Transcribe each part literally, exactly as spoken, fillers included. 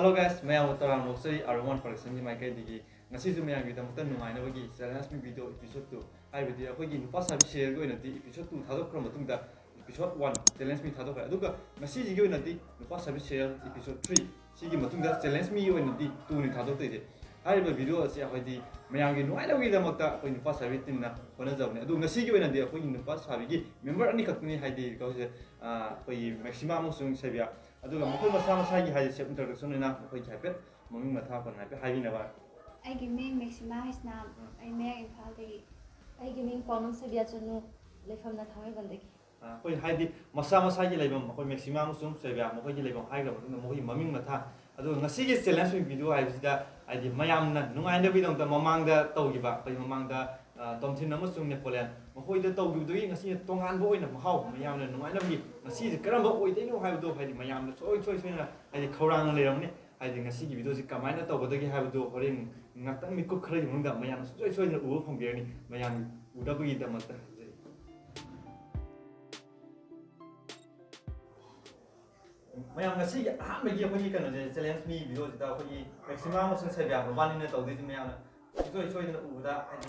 Hello guys, ꯃꯌꯥꯝꯕꯨ ꯇꯔꯥꯝꯅ ꯑꯣꯛꯆꯔꯤ R one ꯄ꯭ꯔꯗꯛꯁꯟꯒꯤ ꯃꯥꯏꯀꯩꯗꯒꯤ꯫ ꯉꯁꯤꯁꯨ ꯃꯌꯥꯝꯒꯤꯗꯃꯛꯇ ꯅꯨꯡꯉꯥꯏꯅꯕꯒꯤ Challenge Me video episode two, ꯍꯥꯏꯕꯗꯤ ꯑꯩꯈꯣꯏꯒꯤ ꯅꯨꯄꯥ ꯁꯥꯕꯤ serialꯒꯤ ꯑꯣꯏꯅꯗꯤ episode two ꯊꯥꯗꯣꯛꯈ꯭ꯔ ꯃꯇꯨꯡꯗ episode one Challenge Me ꯊꯥꯗꯣꯛꯈ꯭ꯔꯦ꯫ ꯑꯗꯨꯒ ꯉꯁꯤꯁꯤꯒꯤ ꯑꯣꯏꯅꯗꯤ ꯅꯨꯄꯥ ꯁꯥꯕꯤ serial episode three, ꯁꯤꯒꯤ ꯃꯇꯨꯡꯗ Challenge Meꯒꯤ ꯑꯣꯏꯅꯗꯤ two ꯅꯤ ꯊꯥꯗꯣꯛꯇꯣꯏꯁꯦ꯫ ꯍꯥꯏꯔꯤꯕ video ꯑꯁꯤ ꯑꯩꯈꯣꯏꯗꯤ ꯃꯌꯥꯝꯒꯤ ꯅꯨꯡꯉꯥꯏꯅꯕꯒꯤꯗꯃꯛꯇ ꯑꯩꯈꯣꯏ ꯅꯨꯄꯥ ꯁꯥꯕꯤ teamꯅ ꯍꯣꯠꯅꯖꯕꯅꯤ꯫ ꯑꯗꯨ ꯉꯁꯤꯒꯤ ꯑꯣꯏꯅꯗꯤ ꯑꯩꯈꯣꯏꯒꯤ ꯅꯨꯄꯥ ꯁꯥꯕꯤꯒꯤ member ꯑꯅꯤꯈꯛꯇꯅꯤ, ꯍꯥꯏꯗꯤ ꯑꯩꯈꯣꯏꯁꯦ, ꯑ, ꯑꯩꯈꯣꯏꯒꯤ ꯃꯦꯛꯁꯤꯃꯥ ꯑꯃꯁꯨꯡ ꯁꯦꯕꯤꯌꯥ꯫ ꯑꯗꯨꯒ ꯃꯈꯣꯏ ꯃꯁꯥ ꯃꯁꯥꯒꯤ ꯍꯥꯏꯗꯤ self introduction ꯑꯣꯏꯅ ꯃꯈꯣꯏꯒꯤ ꯍꯥꯏꯐꯦꯠ ꯃꯃꯤꯡ ꯃꯊꯥ ꯄꯟꯅ ꯍꯥꯏꯐꯦꯠ ꯍꯥꯏꯕꯤꯅꯕ꯫ ꯑꯩꯒꯤ ꯃꯤꯡ ꯃꯦꯛꯁꯤꯃꯥ ꯍꯩꯁꯅꯥꯝ, ꯎꯝ꯫ ꯑꯩ ꯃꯌꯥꯡ ꯏꯝꯐꯥꯜꯗꯒꯤ꯫ ꯑꯩꯒꯤ ꯃꯤꯡ ꯄꯥꯎꯅꯝ ꯁꯦꯕꯤꯌꯥ ꯆꯅꯨ, ꯂꯩꯐꯝꯅ ꯊꯥꯡꯃꯩꯕꯟꯗꯒꯤ꯫ ꯑ, ꯑꯩꯈꯣꯏ ꯍꯥꯏꯗꯤ ꯃꯁꯥ ꯃꯁꯥꯒꯤ ꯂꯩꯐꯝ, ꯑꯩꯈꯣꯏ ꯃꯦꯛꯁꯤꯃꯥ ꯑꯃꯁꯨꯡ ꯁꯦꯕꯤꯌꯥ ꯃꯈꯣꯏꯒꯤ ꯂꯩꯐꯝ ꯍꯥꯏꯈ꯭ꯔ ꯃꯇꯨꯡꯗ ꯃꯈꯣꯏꯒꯤ ꯃꯃꯤꯡ ꯃꯊꯥ꯫ ꯑꯗꯨꯒ ꯉꯁꯤꯒꯤ Challenge Me video ꯍꯥꯏꯕꯁꯤꯗ ꯍꯥꯏꯗꯤ ꯃꯌꯥꯝꯅ ꯅꯨꯡꯉꯥꯏꯅꯕꯒꯤꯗꯃꯛꯇ ꯃꯃꯥꯡꯗ ꯇꯧꯈꯤꯕ, ꯑꯩꯈꯣꯏ ꯃꯃꯥꯡꯗ, ꯑ, ꯇꯣꯝꯊꯤꯟ ꯑꯃꯁꯨꯡ ꯅꯦꯄꯣꯂꯤꯌꯟ ꯃꯈꯣꯏꯗ ꯇꯧꯈꯤꯕꯗꯒꯤ ꯉꯁꯤꯅ ꯇꯣꯉꯥꯟꯕ ꯑꯣꯏꯅ ꯃꯍꯥꯎ ꯃꯌꯥꯝꯅ ꯅꯨꯡꯉꯥꯏꯅꯕꯒꯤ ꯉꯁꯤꯁꯦ ꯀꯔꯝꯕ ꯑꯣꯏꯗꯣꯏꯅꯣ ꯍꯥꯏꯕꯗꯣ ꯍꯥꯏꯗꯤ ꯃꯌꯥꯝꯅ ꯁꯨꯡꯁꯣꯏ ꯁꯣꯏ ꯁꯣꯏꯗꯅ ꯍꯥꯏꯗꯤ ꯈꯧꯔꯥꯡꯅ ꯂꯩꯔꯝꯅꯤ꯫ ꯍꯥꯏꯗꯤ ꯉꯁꯤꯒꯤ videoꯁꯤ ꯀꯃꯥꯏꯅ ꯇꯧꯒꯗꯒꯦ ꯍꯥꯏꯕꯗꯣ ꯍꯣꯔꯦꯟ ꯉꯥꯛꯇꯪ ꯃꯤꯀꯨꯞ ꯈꯔꯒꯤ ꯃꯅꯨꯡꯗ ꯃꯌꯥꯝꯅ ꯁꯨꯡꯁꯣꯏ ꯁꯣꯏꯗꯅ ꯎꯕ ꯐꯪꯕꯤꯔꯅꯤ꯫ ꯃꯌꯥꯝ ꯎꯅꯕꯒꯤꯗꯃꯛꯇ ꯍꯥꯏꯖꯔꯤ꯫ ꯃꯌꯥꯝ ꯉꯁꯤꯒꯤ ꯑꯍꯥꯟꯕꯒꯤ ꯑꯩꯈꯣꯏꯒꯤ ꯀꯩꯅꯣꯁꯦ, Challenge Me videoꯁꯤꯗ ꯑꯩꯈꯣꯏꯒꯤ ꯃꯦꯛꯁꯤꯃꯥ ꯑꯃꯁꯨꯡ ꯁꯦꯕꯤꯌꯥ ꯃꯕꯥꯅꯤꯅ ꯇꯧꯗꯣꯏꯁꯦ ꯃꯌꯥꯝꯅ ꯁꯨꯡꯁꯣꯏ ꯁꯣꯏꯗꯅ ꯎꯕꯗ ꯍꯥꯏꯗꯤ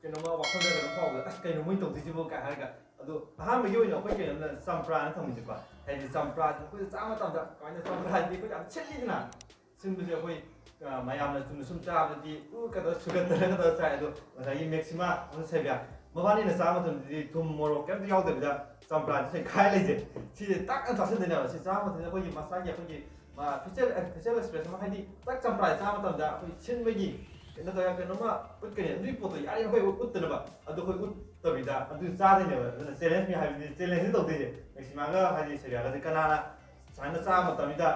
ꯀꯩꯅꯣꯝꯃ ꯋꯥꯈꯜꯗ ꯀꯩꯅꯣꯝ ꯐꯥꯎꯕꯗ, "ꯑꯁ, ꯀꯩꯅꯣ ꯃꯣꯏ ꯇꯧꯗꯣꯏꯁꯤꯕꯣ?" ꯀꯥꯏ ꯍꯥꯏꯔꯒ꯫ ꯑꯗꯣ ꯑꯍꯥꯟꯕꯒꯤ ꯑꯣꯏꯅ ꯑꯩꯈꯣꯏ ꯀꯩꯅꯣꯝꯗ ꯆꯝꯄ꯭ꯔꯥꯅ ꯊꯝꯃꯤꯁꯦꯀꯣ꯫ ꯍꯥꯏꯗꯤ ꯆꯝꯄ꯭ꯔꯥꯁꯦ ꯑꯩꯈꯣꯏ ꯆꯥꯕ ꯃꯇꯝꯗ ꯀꯃꯥꯏꯅ, ꯆꯝꯄ꯭ꯔꯥꯁꯤꯗꯤ ꯑꯩꯈꯣꯏ ꯌꯥꯝ ꯁꯤꯜꯂꯤꯗꯅ꯫ ꯁꯤꯟꯕꯁꯦ ꯑꯩꯈꯣꯏ, ꯑ, ꯃꯌꯥꯝꯅ ꯆꯨꯝꯅ ꯁꯨꯝ ꯆꯥꯕꯗꯗꯤ ꯎ ꯀꯗꯧ ꯁꯨꯒꯠꯇꯅ ꯀꯗꯧ ꯆꯥꯏ꯫ ꯑꯗꯣ ꯉꯁꯥꯏꯒꯤ ꯃꯦꯛꯁꯤꯃꯥ ꯑꯃꯁꯨꯡ ꯁꯦꯕꯤꯌꯥ ꯃꯕꯥꯅꯤꯅ ꯆꯥꯕ ꯃꯇꯝꯗꯗꯤ ꯊꯨꯝ ꯃꯣꯔꯣꯛ ꯀꯩꯝꯇ ꯌꯥꯎꯗꯕꯤꯗ ꯆꯝꯄ꯭ꯔꯥꯁꯦ ꯁꯦꯡꯈꯥꯏ ꯂꯩꯁꯦ, ꯁꯤꯁꯦ ꯇꯥꯛꯅ ꯆꯥꯁꯤꯟꯗꯣꯏꯅꯦꯕ꯫ ꯁꯤ ꯆꯥꯕ ꯃꯇꯝꯗ ꯑꯩꯈꯣꯏꯒꯤ ꯃꯁꯥꯒꯤ ꯑꯩꯈꯣꯏꯒꯤ, ꯑ, facial, facial expression, ꯍꯥꯏꯗꯤ ꯇꯛ ꯆꯝꯄ꯭ꯔꯥ ꯆꯥꯕ ꯃꯇꯝꯗ ꯑꯩꯈꯣꯏ ꯁꯤꯟꯕꯒꯤ ꯀꯩꯅꯣ ꯇꯧꯔꯒ ꯀꯩꯅꯣꯝꯃ ꯎꯠꯀꯅꯤ꯫ ꯑꯗꯨꯒꯤ ꯄꯣꯠꯇꯣ ꯌꯥꯔꯤꯃꯈꯩ ꯎꯠꯇꯅꯕ ꯑꯗꯨ ꯑꯩꯈꯣꯏ ꯎꯠꯇꯕꯤꯗ ꯑꯗꯨ ꯆꯥꯗꯣꯏꯅꯦꯕ꯫ ꯑꯗꯨꯅ Challenge Me ꯍꯥꯏꯕꯗꯤ challengeꯅꯤ ꯇꯧꯗꯣꯏꯁꯦ꯫ ꯃꯦꯛꯁꯤꯃꯥꯒ ꯍꯥꯏꯗꯤ ꯁꯦꯕꯤꯌꯥꯒꯁꯦ ꯀꯅꯥꯅ ꯁꯨꯃꯥꯏꯅ ꯆꯥꯕ ꯃꯇꯝꯁꯤꯗ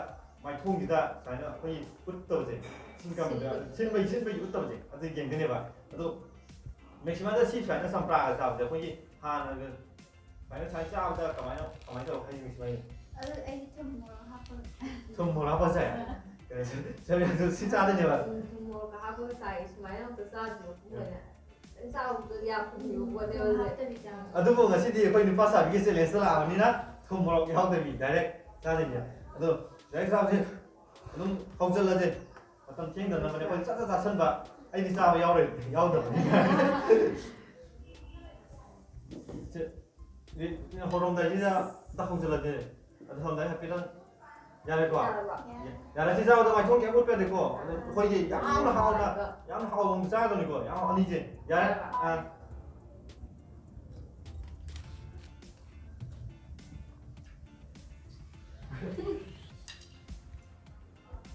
ꯃꯥꯏꯊꯣꯡꯁꯤꯗ ꯁꯨꯃꯥꯏꯅ ꯑꯩꯈꯣꯏꯒꯤ ꯎꯠꯇꯕꯁꯦ, ꯁꯤꯟ ꯀꯝꯕꯗ ꯁꯤꯟꯕꯒꯤ, ꯁꯤꯟꯕꯒꯤ ꯎꯠꯇꯕꯁꯦ ꯑꯗꯨ ꯌꯦꯡꯗꯣꯏꯅꯦꯕ꯫ ꯑꯗꯣ ꯃꯦꯛꯁꯤꯃꯥꯗ ꯁꯤ ꯁꯨꯃꯥꯏꯅ ꯆꯝꯄ꯭ꯔꯥꯒ ꯆꯥꯕꯁꯦ ꯑꯩꯈꯣꯏꯒꯤ ꯍꯥꯟꯅꯒ ꯁꯨꯃꯥꯏꯅ, ꯁꯨꯃꯥꯏꯅ ꯆꯥꯕꯗ ꯀꯃꯥꯏꯅ, ꯀꯃꯥꯏꯅ ꯇꯧꯔ ꯍꯥꯏꯅꯤ ꯃꯦꯛꯁꯤꯃꯥꯒꯤ? ꯑꯗꯨ ꯑꯩꯗꯤ ꯊꯨꯝ ꯃꯣꯔꯣꯛ ꯍꯥꯞꯄꯒ꯫ ꯊꯨꯝ ꯃꯣꯔꯣꯛ ꯍꯥꯞꯄꯁꯦ? ꯑꯥ꯫ ꯀꯩꯅꯣ, ꯁꯦꯕꯤꯌꯥꯁꯨ ꯁꯤ ꯆꯥꯗꯣꯏꯅꯦꯕ? ꯎꯝ, ꯊꯨꯝ ꯃꯣꯔꯣꯛꯀ ꯍꯥꯞꯄꯒ ꯆꯥꯏ꯫ ꯁꯨꯃꯥꯏꯅ ꯑꯝꯇ ꯆꯥꯗ꯭ꯔꯤꯕ ꯄꯨꯡ ꯑꯣꯏꯅ꯫ ꯆꯥꯕꯗꯣ ꯌꯥꯝ ꯊꯨꯝꯕ ꯄꯣꯠꯅꯦꯕ꯫ ꯊꯨꯝ ꯍꯥꯞꯇꯕꯤ ꯆꯥꯕ꯫ ꯑꯗꯨꯕꯨ ꯉꯁꯤꯗꯤ ꯑꯩꯈꯣꯏ ꯅꯨꯄꯥ ꯁꯥꯕꯤꯒꯤ challengeꯇ ꯂꯥꯛꯑꯕꯅꯤꯅ ꯊꯨꯝ ꯃꯣꯔꯣꯛ ꯌꯥꯎꯗꯕꯤ direct ꯆꯥꯗꯣꯏꯅꯦ꯫ ꯑꯗꯣ direct ꯆꯥꯕꯁꯦ ꯑꯗꯨꯝ ꯍꯧꯖꯤꯜꯂꯁꯦ꯫ ꯃꯇꯝ ꯊꯦꯡꯗꯅꯕꯅꯦ ꯑꯩꯈꯣꯏ ꯆꯠ ꯆꯠ ꯆꯥꯁꯟꯕ꯫ ꯑꯩꯗꯤ ꯆꯥꯕ ꯌꯥꯎꯔꯣꯏ, ꯌꯥꯎꯗꯕꯅꯤ꯫ ꯁꯦ, ꯍꯧꯔꯝꯗꯥꯏꯁꯤꯗ ꯑꯝꯇ ꯍꯧꯖꯤꯜꯂꯁꯦ꯫ ꯑꯗꯨ ꯍꯧꯔꯝꯗꯥꯏ ꯍꯥꯏꯐꯦꯠꯇꯪ ꯌꯥꯔꯦꯀꯣ? ꯌꯥꯔꯕ? ꯌꯥꯔꯦ, ꯁꯤ ꯆꯥꯕꯗ ꯃꯥꯏꯊꯣꯡ ꯀꯩꯝ ꯎꯠꯄ ꯌꯥꯗꯦꯀꯣ꯫ ꯑꯗꯣ ꯑꯩꯈꯣꯏꯒꯤ ꯌꯥꯝꯅ ꯍꯥꯎꯅ, ꯌꯥꯝꯅ ꯍꯥꯎꯕ ꯑꯃ ꯆꯥꯗꯣꯏꯅꯤꯀꯣ꯫ ꯌꯥꯝ ꯑꯅꯤꯁꯦ꯫ ꯌꯥꯔꯦ? ꯑꯥ꯫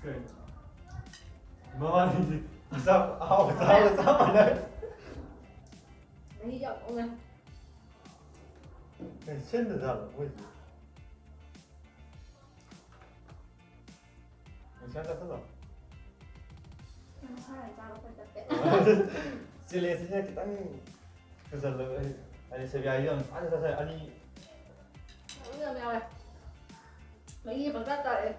ꯀꯩ? ꯃꯕꯥꯅꯤꯗꯤ ꯑꯆꯥꯄꯣꯠ ꯑꯍꯥꯎꯕ ꯆꯥꯕꯒ ꯆꯞ ꯃꯥꯟꯅꯔꯦ꯫ ꯃꯍꯤ ꯌꯥꯝ ꯑꯣꯉꯦ꯫ ꯀꯩ ꯁꯤꯟꯗ ꯖꯥꯠꯂꯣ ꯃꯣꯏꯁꯦ? ꯅꯨꯡꯁꯥ ꯆꯠꯊꯠꯂꯣ꯫ ꯅꯨꯡꯁꯥ ꯆꯥꯕ ꯈꯣꯠꯇ ꯄꯦꯠ꯫ ꯆꯦꯂꯦꯟꯖꯁꯤꯅ ꯈꯤꯇꯪ ꯐꯖꯜꯂꯒ, ꯍꯥꯏꯗꯤ ꯁꯦꯕꯤꯌꯥꯒꯤ ꯌꯥꯝ ꯐꯖ ꯐꯖ ꯑꯅꯤ꯫ ꯑꯗꯨ ꯌꯥꯝ ꯌꯥꯎꯋꯦ꯫ ꯃꯍꯤ ꯄꯪꯇꯥ ꯇꯥꯔꯛꯑꯦ꯫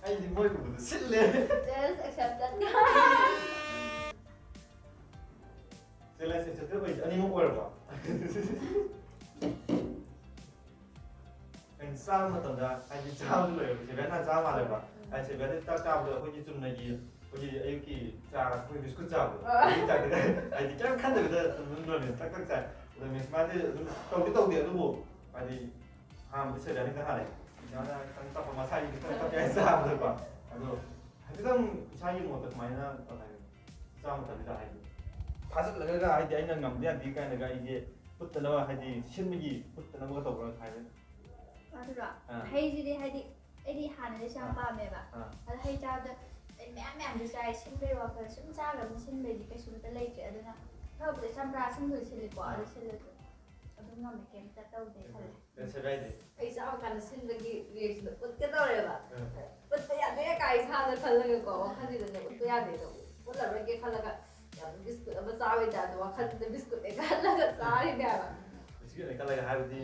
ꯑꯩꯗꯤ ꯃꯣꯏꯒꯨꯝꯕꯗ ꯁꯤꯜꯂꯦ꯫ Challenge accepted. Challenge accepted ꯑꯣꯏꯁꯦ ꯑꯅꯤꯃꯛ ꯑꯣꯏꯔꯕꯣ? ꯑꯩꯅ ꯆꯥꯕ ꯃꯇꯝꯗ, ꯍꯥꯏꯗꯤ ꯆꯥꯕꯗ ꯂꯣꯏꯔꯕ, ꯁꯦꯕꯦꯟꯅ ꯆꯥꯕ ꯃꯥꯜꯂꯦꯕ꯫ ꯍꯥꯏꯗꯤ ꯁꯦꯕꯦꯟꯗ ꯆꯥꯛ ꯆꯥꯕꯗꯣ ꯑꯩꯈꯣꯏꯒꯤ ꯆꯨꯝꯅꯒꯤ, ꯑꯩꯈꯣꯏꯒꯤ ꯑꯌꯨꯛꯀꯤ ꯆꯥ, ꯑꯩꯈꯣꯏ ꯕꯤꯁꯀꯨꯠ ꯆꯥꯕꯗꯣ꯫ ꯑꯥ꯫ ꯑꯗꯨꯒꯤ ꯇꯥꯏꯞꯇ ꯍꯥꯏꯗꯤ ꯀꯩꯝ ꯈꯟꯗꯕꯤꯗ ꯑꯗꯨꯝ ꯂꯣꯏꯔꯦ, ꯇꯛ ꯇꯛ ꯆꯥꯏ꯫ ꯑꯗꯣ ꯃꯤꯁ ꯃꯥꯗꯤ ꯑꯗꯨꯝ ꯇꯧꯗꯤ ꯇꯧꯗꯦ, ꯑꯗꯨꯕꯨ ꯍꯥꯏꯗꯤ ꯑꯍꯥꯟꯕꯗ ꯁꯦꯕꯦꯟꯅ ꯈꯤꯇꯪ ꯍꯥꯜꯂꯦ꯫ ꯃꯤꯁ ꯃꯥꯅ ꯈꯤꯇꯪ ꯇꯞꯄ, ꯃꯁꯥꯒꯤ ꯈꯤꯇꯪ ꯇꯞꯄꯦ ꯍꯥꯏ ꯆꯥꯕꯗꯀꯣ꯫ ꯑꯗꯣ ꯍꯥꯏꯐꯦꯠꯇꯪ ꯏꯁꯥꯒꯤ ꯃꯣꯠꯇ ꯀꯃꯥꯏꯅ ꯇꯧ ꯍꯥꯏ? ꯆꯥꯕ ꯃꯇꯝꯁꯤꯗ ꯍꯥꯏꯗꯤ ꯊꯥꯖꯤꯜꯂꯒ ꯍꯥꯏꯗꯤ ꯑꯩꯅ ꯉꯝꯗ ꯌꯥꯗꯦ ꯀꯥꯏꯅꯒ ꯑꯩꯁꯦ ꯍꯨꯠꯇꯅꯕ ꯍꯥꯏꯗꯤ ꯁꯤꯟꯕꯒꯤ ꯍꯨꯠꯇꯅꯕꯒ ꯇꯧꯕ꯭ꯔꯥ ꯍꯥꯏꯕ? ꯑꯗꯨꯔꯣ? ꯑꯥ꯫ ꯍꯩꯁꯤꯗꯤ ꯍꯥꯏꯗꯤ ꯑꯩꯗꯤ ꯍꯥꯟꯅꯗꯩꯁꯨ ꯌꯥꯝ ꯑꯥ꯫ ꯄꯥꯝꯃꯦꯕ꯫ ꯑꯥ꯫ ꯑꯗꯣ ꯍꯩ ꯆꯥꯕꯗ ꯑꯩ ꯃꯌꯥꯝ ꯃꯌꯥꯝꯗꯤ ꯆꯥꯏ, ꯁꯤꯟꯕꯩ ꯋꯥꯈꯜ ꯁꯨꯝ ꯆꯥꯈ꯭ꯔꯕꯅꯤꯅ ꯁꯤꯟꯕꯩꯗꯤ ꯀꯩꯁꯨꯝꯇ ꯂꯩꯇ꯭ꯔꯦ꯫ ꯑꯗꯨꯅ ꯐꯕꯨꯗꯤ ꯆꯝꯄ꯭ꯔꯥ ꯑꯁꯤꯟꯕꯗꯤ ꯁꯤꯜꯂꯤꯀꯣ, ꯑꯗꯨ ꯑꯥ꯫ ꯁꯤꯜꯂꯁꯨ ꯑꯗꯨꯝ ꯉꯝꯃꯦ, ꯀꯩꯝꯇ ꯇꯧꯗꯦ ꯈꯜꯂꯦ꯫ ꯀꯩꯁꯨ ꯀꯥꯏꯗꯦ꯫ ꯑꯩ ꯆꯥꯕ ꯀꯥꯟꯗ ꯁꯤꯟꯕꯒꯤ reaction ꯎꯠꯀꯦ ꯇꯧꯔꯦꯕ꯫ ꯎꯝ꯫ ꯎꯠꯄ ꯌꯥꯗꯦ ꯀꯥꯏ ꯏꯁꯥꯗ ꯈꯜꯂꯒꯀꯣ, ꯋꯥꯈꯜꯁꯤꯗꯅꯦ ꯎꯠꯄ ꯌꯥꯗꯦ ꯑꯗꯣ꯫ ꯎꯠꯂꯔꯣꯏꯒꯦ ꯈꯜꯂꯒ ꯌꯥꯝ ꯕꯤꯁꯀꯨꯠ ꯑꯃ ꯆꯥꯕꯩ ꯇꯥꯏꯞꯇ ꯋꯥꯈꯜꯁꯤꯗ ꯕꯤꯁꯀꯨꯠꯅꯦ ꯈꯜꯂꯒ ꯆꯥꯔꯤꯅꯦ ꯍꯥꯏꯕ꯫ ꯕꯤꯁꯀꯨꯠꯅꯦ ꯈꯜꯂꯒ ꯍꯥꯏꯕꯗꯤ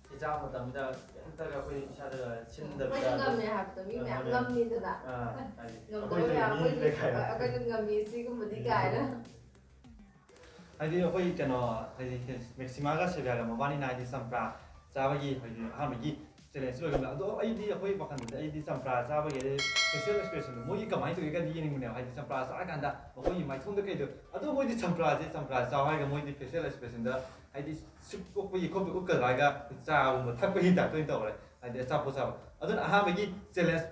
ꯁꯤ ꯆꯥꯕ ꯃꯇꯝꯗ ꯀꯩꯝꯇꯒ ꯑꯩꯈꯣꯏ ꯏꯁꯥꯗ ꯁꯤꯟꯗꯕꯤꯗ ꯑꯩꯈꯣꯏꯁꯨ ꯑꯗꯨꯝ ꯉꯝꯃꯦ ꯍꯥꯏꯕꯗꯣ ꯃꯤ ꯃꯌꯥꯝ ꯉꯝꯃꯦ꯫ ꯉꯝꯃꯤꯗꯅ꯫ ꯑꯥ, ꯍꯥꯏꯗꯤ ꯉꯝꯗꯕ ꯑꯩꯈꯣꯏꯁꯨ ꯃꯌꯥꯝ ꯃꯤꯅꯤꯅ ꯑꯩꯈꯣꯏꯁꯨ ꯀꯥꯏꯅ꯫ ꯑꯩꯈꯣꯏꯁꯨ ꯉꯝꯃꯤ ꯁꯤꯒꯨꯝꯕꯗꯤ ꯀꯥꯏꯅ꯫ ꯍꯥꯏꯗꯤ ꯑꯩꯈꯣꯏ ꯀꯩꯅꯣ, ꯍꯥꯏꯗꯤ ꯃꯦꯛꯁꯤꯃꯥꯒ ꯁꯦꯕꯤꯌꯥꯒ ꯃꯕꯥꯅꯤꯅ ꯍꯥꯏꯗꯤ ꯆꯝꯄ꯭ꯔꯥ ꯆꯥꯕꯒꯤ ꯍꯥꯏꯗꯤ ꯑꯍꯥꯟꯕꯒꯤ ꯆꯦꯂꯦꯟꯖ ꯑꯣꯏꯒꯅꯤ꯫ ꯑꯗꯣ ꯑꯩꯗꯤ ꯑꯩꯈꯣꯏ ꯋꯥꯈꯜꯗꯗꯤ ꯑꯩꯗꯤ ꯆꯝꯄ꯭ꯔꯥ ꯆꯥꯕꯒꯤ ꯐꯦꯁꯤꯌꯦꯜ ꯑꯦꯛꯁꯄ꯭ꯔꯦꯁꯟꯗꯣ ꯃꯣꯏꯒꯤ ꯀꯃꯥꯏꯅ ꯇꯧꯒꯦ ꯀꯥꯏꯗꯤ ꯌꯦꯡꯅꯤꯡꯕꯅꯦꯕ꯫ ꯍꯥꯏꯗꯤ ꯆꯝꯄ꯭ꯔꯥ ꯆꯥꯔꯀꯥꯟꯗ ꯃꯈꯣꯏꯒꯤ ꯃꯥꯏꯊꯣꯡꯗ ꯀꯩꯗꯣ, ꯑꯗꯣ ꯃꯣꯏꯗꯤ ꯆꯝꯄ꯭ꯔꯥꯁꯦ, ꯆꯝꯄ꯭ꯔꯥ ꯆꯥꯎ ꯍꯥꯏꯔꯒ ꯃꯣꯏꯗꯤ ꯐꯦꯁꯤꯌꯦꯜ ꯑꯦꯛꯁꯄ꯭ꯔꯦꯁꯟꯗ ꯍꯥꯏꯗꯤ ꯁꯨꯛ ꯀꯣꯛꯄꯒꯤ ꯈꯣꯠꯄ ꯎꯠꯀꯗ꯭ꯔꯥ ꯍꯥꯏꯔꯒ ꯆꯥꯒꯨꯝꯕ ꯊꯛꯄꯒꯤ ꯇꯥꯏꯞꯇ ꯑꯣꯏꯅ ꯇꯧꯔꯦ, ꯍꯥꯏꯗꯤ ꯑꯆꯥꯄꯣꯠ ꯆꯥꯕ꯫ ꯑꯗꯨꯅ ꯑꯍꯥꯟꯕꯒꯤ ꯆꯦꯂꯦꯟꯖ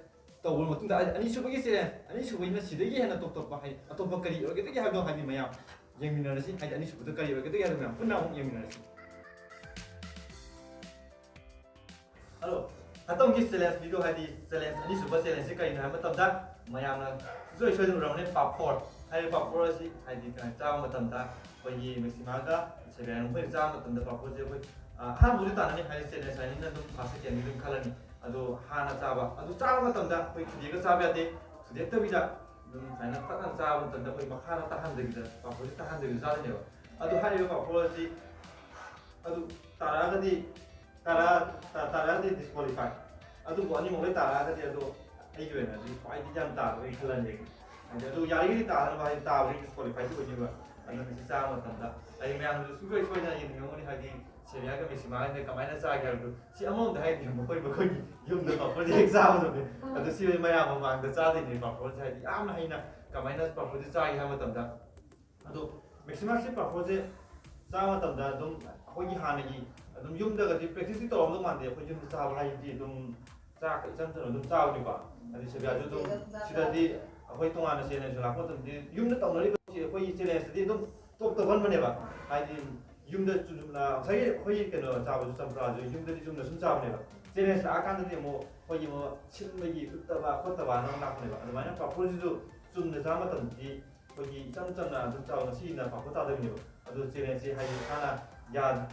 ꯇꯧꯕ ꯃꯇꯨꯡꯗ, ꯑꯅꯤꯁꯨꯕꯒꯤ ꯆꯦꯂꯦꯟꯖ, ꯑꯅꯤꯁꯨꯕꯒꯤꯅ ꯁꯤꯗꯒꯤ ꯍꯦꯟꯅ ꯇꯣꯞ ꯇꯣꯞꯄ ꯍꯥꯏꯗꯤ ꯑꯇꯣꯞꯄ ꯀꯔꯤ ꯑꯣꯏꯒꯗꯒꯦ ꯍꯥꯏꯕꯗꯣ ꯍꯥꯏꯗꯤ ꯃꯌꯥꯝ ꯌꯦꯡꯃꯤꯟꯅꯔꯁꯤ꯫ ꯍꯥꯏꯗꯤ ꯑꯅꯤꯁꯨꯕꯗ ꯀꯔꯤ ꯑꯣꯏꯒꯗꯒꯦ ꯍꯥꯏꯕꯗꯣ ꯃꯌꯥꯝ ꯄꯨꯟꯅ ꯑꯃꯨꯛ ꯌꯦꯡꯃꯤꯟꯅꯔꯁꯤ꯫ ꯍꯜꯂꯣ, ꯍꯟꯗꯛꯀꯤ ꯆꯦꯂꯦꯟꯖ ꯚꯤꯗꯤꯑꯣ ꯍꯥꯏꯗꯤ ꯆꯦꯂꯦꯟꯖ ꯑꯅꯤꯁꯨꯕ ꯆꯦꯂꯦꯟꯖꯁꯤ ꯀꯔꯤꯅꯣ ꯍꯥꯏꯕ ꯃꯇꯝꯗ, ꯃꯌꯥꯝꯅ ꯁꯨꯡꯁꯣꯏ ꯁꯣꯏꯗꯅ ꯎꯔꯝꯒꯅꯤ ꯄꯥꯐꯣꯔ꯫ ꯍꯥꯏꯔꯤꯕ ꯄꯥꯐꯣꯔ ꯑꯁꯤ ꯍꯥꯏꯗꯤ ꯀꯩꯅꯣ ꯆꯥꯕ ꯃꯇꯝꯗ ꯑꯩꯈꯣꯏꯒꯤ ꯃꯦꯛꯁꯤꯃꯥꯒ ꯁꯦꯕꯤꯌꯥꯒ ꯃꯈꯣꯏꯅ ꯆꯥꯕ ꯃꯇꯝꯗ ꯄꯥꯐꯣꯔꯁꯦ ꯑꯩꯈꯣꯏ, ꯑ, ꯑꯍꯥꯟꯕꯗꯤ ꯇꯥꯟꯅꯅꯤ ꯍꯥꯏꯗꯤ ꯆꯦꯂꯦꯟꯖ ꯍꯥꯏꯅꯤꯅ ꯑꯗꯨꯝ ꯐꯥꯔꯁ ꯁꯦꯀꯦꯟꯗꯤ ꯑꯗꯨꯝ ꯈꯜꯂꯅꯤ꯫ ꯑꯗꯣ ꯍꯥꯟꯅ ꯆꯥꯕ ꯑꯗꯨ ꯆꯥꯕ ꯃꯇꯝꯗ ꯑꯩꯈꯣꯏ ꯊꯨꯗꯦꯛꯇꯕꯤꯗ, ꯊꯨꯗꯦꯛꯇꯕꯤꯗ ꯑꯗꯨꯝ ꯁꯨꯃꯥꯏꯅ ꯐꯖꯅ ꯆꯥꯕ ꯃꯇꯝꯗ ꯑꯩꯈꯣꯏ ꯃꯈꯥꯗ ꯇꯥꯍꯟꯗꯕꯤꯗ, ꯄꯥꯐꯣꯔꯁꯦ ꯇꯥꯍꯟꯗꯕꯤꯗ ꯆꯥꯗꯣꯏꯅꯦꯕ꯫ ꯑꯗꯨ ꯍꯥꯏꯔꯤꯕ ꯄꯥꯐꯣꯔ ꯑꯁꯤ ꯑꯗꯨ ꯇꯥꯔꯛꯑꯒꯗꯤ, ꯇꯥꯔꯛ-, ꯇꯥ-, ꯇꯥꯔꯛꯑꯗꯤ ꯗꯤꯁꯀ꯭ꯋꯥꯂꯤꯐꯥꯏ꯫ ꯑꯗꯨꯕꯨ ꯑꯅꯤꯃꯛ ꯂꯣꯏ ꯇꯥꯔꯛꯑꯒꯗꯤ ꯑꯗꯣ ꯑꯩꯒꯤ ꯑꯣꯏꯅꯗꯤ ꯈ꯭ꯋꯥꯏꯗꯒꯤ ꯌꯥꯝ ꯇꯥꯕꯒꯤ ꯈꯜꯂꯅꯤ꯫ ꯍꯥꯏꯗꯤ ꯑꯗꯨ ꯌꯥꯔꯤꯈꯩꯗꯤ ꯇꯥꯗꯅꯕ, ꯍꯥꯏꯗꯤ ꯇꯥꯕꯗꯤ ꯗꯤꯁꯀ꯭ꯋꯥꯂꯤꯐꯥꯏꯗꯤ ꯑꯣꯏꯅꯤꯕ꯫ ꯑꯗꯨꯅ ꯃꯁꯤ ꯆꯥꯕ ꯃꯇꯝꯗ ꯑꯩ ꯃꯌꯥꯝꯗꯁꯨ ꯁꯨꯡꯁꯣꯏ ꯁꯣꯏꯗꯅ ꯌꯦꯡꯅꯤꯡꯉꯝꯒꯅꯤ, ꯍꯥꯏꯗꯤ ꯁꯦꯕꯤꯌꯥꯒ ꯃꯦꯛꯁꯤꯃꯥꯒ ꯀꯃꯥꯏꯅ ꯆꯥꯒꯦ ꯍꯥꯏꯕꯗꯣ꯫ ꯁꯤ ꯑꯃꯔꯣꯝꯗ ꯍꯥꯏꯔꯗꯤ ꯃꯈꯣꯏ, ꯃꯈꯣꯏꯒꯤ ꯌꯨꯝꯗ ꯄꯥꯐꯣꯔꯁꯦ ꯍꯦꯛ ꯆꯥꯕꯗꯣ꯫ ꯑꯗꯣ ꯁꯤ ꯃꯌꯥꯝ ꯃꯃꯥꯡꯗ ꯆꯥꯗꯣꯏꯅꯦ ꯄꯥꯐꯣꯔꯁꯦ, ꯍꯥꯏꯗꯤ ꯌꯥꯝꯅ ꯍꯩꯅ ꯀꯃꯥꯏꯅ ꯄꯥꯐꯣꯔꯁꯦ ꯆꯥꯒꯦ ꯍꯥꯏꯕ ꯃꯇꯝꯗ꯫ ꯑꯗꯣ ꯃꯦꯛꯁꯤꯃꯥꯁꯤ ꯄꯥꯐꯣꯔꯁꯦ ꯆꯥꯕ ꯃꯇꯝꯗ ꯑꯗꯨꯝ ꯑꯩꯈꯣꯏꯒꯤ ꯍꯥꯟꯅꯒꯤ ꯑꯗꯨꯝ ꯌꯨꯝꯗꯒꯗꯤ ꯄ꯭ꯔꯦꯛꯇꯤꯁꯇꯤ ꯇꯧꯔꯝꯗꯧ ꯃꯥꯟꯗꯦ꯫ ꯑꯩꯈꯣꯏ ꯌꯨꯝꯗ ꯆꯥꯕ ꯍꯥꯏꯁꯤꯗꯤ ꯑꯗꯨꯝ ꯆꯥꯛ ꯏꯆꯝ ꯆꯝꯅ ꯑꯗꯨꯝ ꯆꯥꯕꯅꯤꯀꯣ꯫ ꯑꯗꯩ ꯁꯦꯕꯤꯌꯥꯁꯨ ꯑꯗꯨꯝ ꯁꯤꯗꯗꯤ ꯑꯩꯈꯣꯏ ꯇꯣꯉꯥꯟꯅ ꯆꯦꯂꯦꯟꯖ ꯂꯥꯛꯄ ꯃꯇꯝꯗꯗꯤ ꯌꯨꯝꯗ ꯇꯧꯅꯔꯤꯕ ꯑꯩꯈꯣꯏꯒꯤ ꯆꯦꯂꯦꯟꯖꯇꯗꯤ ꯑꯗꯨꯝ ꯇꯣꯞ ꯇꯧꯍꯟꯕꯅꯦꯕ꯫ ꯍꯥꯏꯗꯤ ꯌꯨꯝꯗ ꯆꯨꯝꯅ ꯉꯁꯥꯏꯒꯤ ꯑꯩꯈꯣꯏꯒꯤ ꯀꯩꯅꯣ ꯆꯥꯕꯁꯨ ꯆꯝꯄ꯭ꯔꯥꯁꯨ ꯌꯨꯝꯗꯗꯤ ꯆꯨꯝꯅ ꯁꯨꯝ ꯆꯥꯕꯅꯦꯕ꯫ ꯆꯦꯂꯦꯟꯖ ꯂꯥꯛꯑꯀꯥꯟꯗꯗꯤ ꯑꯃꯨꯛ ꯑꯩꯈꯣꯏꯒꯤ ꯑꯃꯨꯛ ꯁꯤꯟꯕꯒꯤ ꯎꯠꯇꯕ ꯈꯣꯠꯇꯕ ꯑꯃ ꯂꯥꯛꯄꯅꯦꯕ꯫ ꯑꯗꯨꯃꯥꯏꯅ ꯄꯥꯐꯣꯔꯁꯤꯁꯨ ꯆꯨꯝꯅ ꯆꯥꯕ ꯃꯇꯝꯗꯗꯤ ꯑꯩꯈꯣꯏꯒꯤ ꯏꯆꯝ ꯆꯝꯅ ꯑꯗꯨꯝ ꯆꯥꯕ, ꯉꯁꯤꯒꯤꯅ ꯄꯥꯐꯣꯔ ꯇꯥꯗꯣꯏꯅꯦꯕ꯫ ꯑꯗꯣ ꯆꯦꯂꯦꯟꯖꯁꯦ ꯍꯥꯏꯗꯤ ꯏꯁꯥꯅ ꯌꯥ-,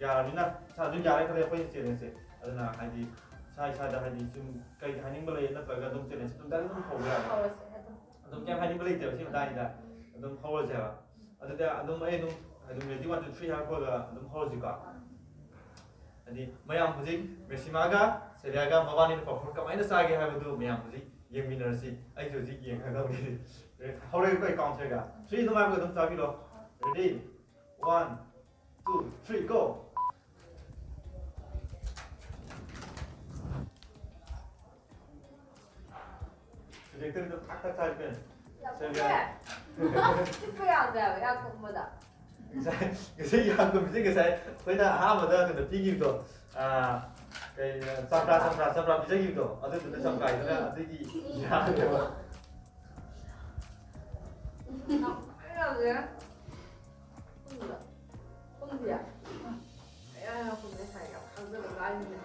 ꯌꯥꯔꯕꯅꯤꯅ ꯏꯁꯥ ꯑꯗꯨꯝ ꯌꯥꯔꯦ ꯈꯜꯂꯦ ꯑꯩꯈꯣꯏꯅ ꯆꯦꯂꯦꯟꯖꯁꯦ꯫ ꯑꯗꯨꯅ ꯍꯥꯏꯗꯤ ꯏꯁꯥ ꯏꯁꯥꯗ ꯍꯥꯏꯗꯤ ꯁꯨꯝ ꯀꯩ ꯍꯥꯏꯅꯤꯡꯕ ꯂꯩ ꯅꯠꯇ꯭ꯔꯒ ꯑꯗꯨꯝ ꯆꯦꯂꯦꯟꯖꯁꯦ ꯑꯗꯨꯝ ꯗꯥꯏꯔꯦꯛ ꯑꯗꯨꯝ ꯍꯧꯕ ꯌꯥꯔꯦ꯫ ꯍꯧꯔꯁꯦ ꯑꯗꯨꯝ꯫ ꯑꯗꯨꯝ ꯀꯩꯝ ꯍꯥꯏꯅꯤꯡꯕ ꯂꯩꯇꯦꯕ ꯁꯤ ꯃꯇꯥꯡꯁꯤꯗ꯫ ꯑꯗꯨꯝ ꯍꯧꯔꯁꯦꯕ꯫ ꯑꯗꯨꯗ ꯑꯗꯨꯝ ꯑꯩ ꯑꯗꯨꯝ ꯑꯗꯨꯝ ready, one, two, three ꯍꯥꯏꯔꯛꯄꯒ ꯑꯗꯨꯝ ꯍꯧꯔꯁꯤꯀꯣ꯫ ꯍꯥꯏꯗꯤ ꯃꯌꯥꯝ ꯍꯧꯖꯤꯛ ꯃꯦꯛꯁꯤꯃꯥꯒ ꯁꯦꯕꯤꯌꯥꯒ ꯃꯕꯥꯅꯤꯅ ꯄꯥꯐꯣꯔ ꯀꯃꯥꯏꯅ ꯆꯥꯒꯦ ꯍꯥꯏꯕꯗꯨ ꯃꯌꯥꯝ ꯍꯧꯖꯤꯛ ꯌꯦꯡꯃꯤꯟꯅꯔꯁꯤ꯫ ꯑꯩꯁꯨ ꯍꯧꯖꯤꯛ ꯌꯦꯡꯒꯗꯧꯔꯤ꯫ ꯍꯧꯔꯒꯦꯀꯣ ꯑꯩ ꯀꯥꯎꯟꯁꯔꯒ ꯊ꯭ꯔꯤ ꯑꯗꯨꯝ ꯍꯥꯏꯕꯒ ꯑꯗꯨꯝ ꯆꯥꯕꯤꯔꯣ꯫ Ready? One, two, three, go! ꯄ꯭ꯔꯣꯖꯦꯛꯇꯔꯗꯣ ꯊꯥꯛ ꯊꯥꯛ ꯊꯥꯛꯄꯅꯦ꯫ ꯌꯥꯝ ꯁꯦꯝꯕ ꯀꯨꯝꯃꯦ꯫ ꯌꯥꯏ꯫ ꯆꯤꯛꯄ ꯌꯥꯗ꯭ꯔꯦ ꯍꯥꯏꯕ ꯌꯥꯝ ꯀꯨꯝꯕꯗ꯫ ꯉꯁꯥꯏ ꯉꯁꯥꯏ ꯌꯥꯝ ꯀꯨꯝꯃꯤꯁꯦ ꯉꯁꯥꯏ ꯑꯩꯈꯣꯏꯅ ꯑꯍꯥꯟꯕꯗ ꯀꯩꯅꯣ ꯄꯤꯈꯤꯕꯗꯣ꯫ ꯑꯥ, ꯀꯩ, ꯆꯝꯄ꯭ꯔꯥ, ꯆꯝꯄ꯭ꯔꯥ, ꯆꯝꯄ꯭ꯔꯥ ꯄꯤꯖꯈꯤꯕꯗꯣ꯫ ꯑꯗꯨꯗꯨꯅ ꯆꯝꯄ꯭ꯔꯥꯗꯨꯅ ꯑꯗꯨꯒꯤ ꯌꯥꯗ꯭ꯔꯦꯕ꯫ ꯌꯥꯝ ꯌꯥꯗ꯭ꯔꯦ꯫ ꯀꯨꯝꯕꯗ꯫ ꯀꯨꯝꯗꯤꯌꯦ꯫ ꯑꯩ ꯌꯥꯝ ꯀꯨꯝꯃꯦ ꯉꯁꯥꯏ ꯌꯥꯝ ꯈꯪꯖꯕ ꯀꯥꯏꯅꯤꯅꯦ꯫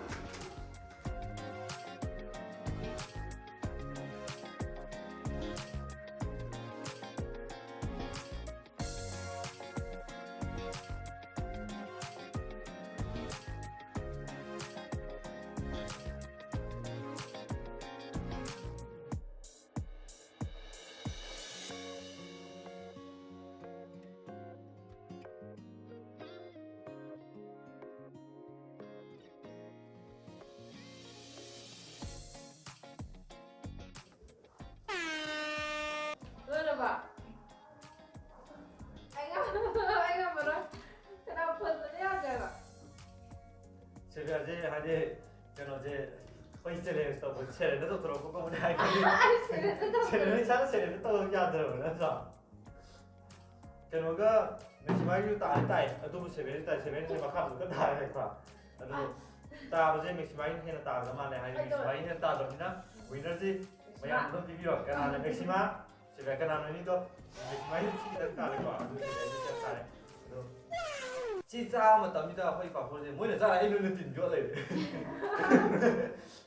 ꯂꯣꯏꯔꯕ? ꯑꯩ ꯉꯝ-, ꯑꯩ ꯉꯝꯃꯔꯣꯏ꯫ ꯈꯅꯥꯎ ꯐꯨꯟꯕꯅ ꯌꯥꯗ꯭ꯔꯦꯕ꯫ ꯁꯦꯕꯤꯌꯥꯁꯦ ꯍꯥꯏꯗꯤ ꯀꯩꯅꯣꯁꯦ ꯑꯩꯈꯣꯏ ꯆꯦꯂꯦꯟꯖ ꯇꯧꯕ ꯁꯦꯔꯦꯟꯗ ꯇꯧꯊꯣꯔꯛꯄ ꯀꯧꯕꯅꯦ ꯍꯥꯏꯕꯗꯤ꯫ ꯑꯩ ꯁꯦꯔꯦꯟꯗ ꯇꯧꯊꯣꯔꯛꯄ꯫ ꯁꯦꯔꯦꯟ ꯏꯁꯥꯅ ꯁꯦꯔꯦꯟꯗ ꯇꯧꯕ ꯌꯥꯗ꯭ꯔꯕ ꯅꯠꯇ꯭ꯔꯣ? ꯀꯩꯅꯣꯒ ꯃꯦꯛꯁꯤꯃꯥꯒꯤꯁꯨ ꯇꯥꯗꯤ ꯇꯥꯏ, ꯑꯗꯨꯕꯨ ꯁꯦꯚꯦꯟꯗꯤ ꯇꯥꯏ, ꯁꯦꯚꯦꯟꯁꯦ ꯃꯈꯥ ꯑꯃꯨꯛꯀ ꯇꯥꯔꯦꯀꯣ꯫ ꯑꯗꯣ ꯇꯥꯕꯁꯦ ꯃꯦꯛꯁꯤꯃꯥꯒꯤꯅ ꯍꯦꯟꯅ ꯇꯥꯒꯗꯕ ꯃꯥꯜꯂꯦ, ꯍꯥꯏꯗꯤ ꯑꯗꯣ ꯃꯦꯛꯁꯤꯃꯥꯒꯤ ꯍꯦꯟꯅ ꯇꯥꯗꯕꯅꯤꯅ ꯋꯤꯅꯔꯁꯤ ꯃꯌꯥꯝ ꯑꯗꯨꯝ ꯄꯤꯕꯤꯔꯣ꯫ ꯀꯅꯥꯅ ꯃꯦꯛꯁꯤꯃꯥ, ꯁꯦꯚꯦꯟ ꯀꯅꯥꯅꯣ ꯑꯅꯤꯗꯣ? ꯃꯦꯛꯁꯤꯃꯥꯒꯤ ꯁꯤ ꯈꯤꯇꯪ ꯇꯥꯔꯦꯀꯣ, ꯑꯗꯨ ꯁꯦꯚꯦꯟꯗꯤ ꯈꯤꯇꯪ ꯇꯥꯔꯦ꯫ ꯑꯗꯣ ꯁꯤ ꯆꯥꯕ ꯃꯇꯝꯁꯤꯗ ꯑꯩꯈꯣꯏ ꯄꯥꯐꯣꯔꯁꯦ ꯃꯣꯏꯅ ꯆꯥꯔ ꯑꯩ ꯂꯣꯏꯅ ꯇꯤꯟ ꯌꯣꯠ ꯂꯩꯔꯦ꯫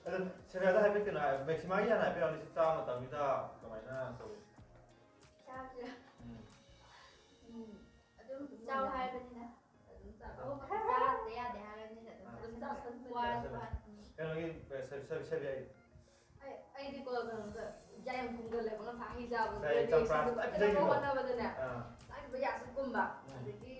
ꯑꯗꯣ ꯁꯦꯚꯦꯟꯗ ꯍꯥꯏꯐꯦꯠ ꯀꯩꯅꯣ ꯍꯥꯏ, ꯃꯦꯛꯁꯤꯃꯥꯒꯤ ꯍꯥꯟꯅ ꯍꯥꯏꯐꯦꯠ ꯍꯥꯏꯔꯣꯅꯦ, ꯁꯤ ꯆꯥꯕ ꯃꯇꯝꯁꯤꯗ ꯀꯃꯥꯏꯅ ꯇꯧꯏ? ꯆꯥꯕꯁꯦ꯫ ꯎꯝ꯫ ꯎꯝ꯫ ꯑꯗꯨꯝ ꯆꯥꯎ ꯍꯥꯏꯕꯅꯤꯅ꯫ ꯑꯗꯨꯝ ꯆꯥꯎ꯫ ꯑꯍꯨꯝꯃꯛꯇꯤ ꯆꯥꯗ ꯌꯥꯗꯦ ꯍꯥꯏꯕꯅꯤꯅ ꯑꯗꯨꯝ ꯑꯥ꯫ ꯆꯥꯁꯤꯜꯂꯣ꯫ ꯑꯗꯨꯝ ꯆꯥꯁꯤꯜꯂꯣ꯫ ꯋꯥꯔꯁꯨ ꯋꯥꯅ꯫ ꯎꯝ꯫ ꯀꯩꯅꯣꯒꯤ, ꯁꯦ-, ꯁꯦ-, ꯁꯦ-, ꯑꯩ, ꯑꯩꯗꯤꯀꯣ ꯀꯩꯅꯣꯗ ꯌꯥ ꯌꯥꯝ ꯀꯨꯝꯒꯜꯂꯦꯕ꯫ ꯉꯁꯥꯏ ꯍꯩ ꯆꯥꯕꯗꯨꯗ ꯉꯁꯥꯏ ꯆꯝꯄ꯭ꯔꯥ reaction ꯗꯣ ꯐꯖꯅ ꯐꯖꯅꯕ ꯄꯤꯖꯈꯤꯕꯗꯣ꯫ ꯍꯣꯠꯅꯕꯗꯅꯦ꯫ ꯑꯥ꯫ ꯆꯥꯈꯤꯕ ꯌꯥꯁꯨ ꯀꯨꯝꯕ꯫ ꯎꯝ꯫ ꯑꯗꯒꯤ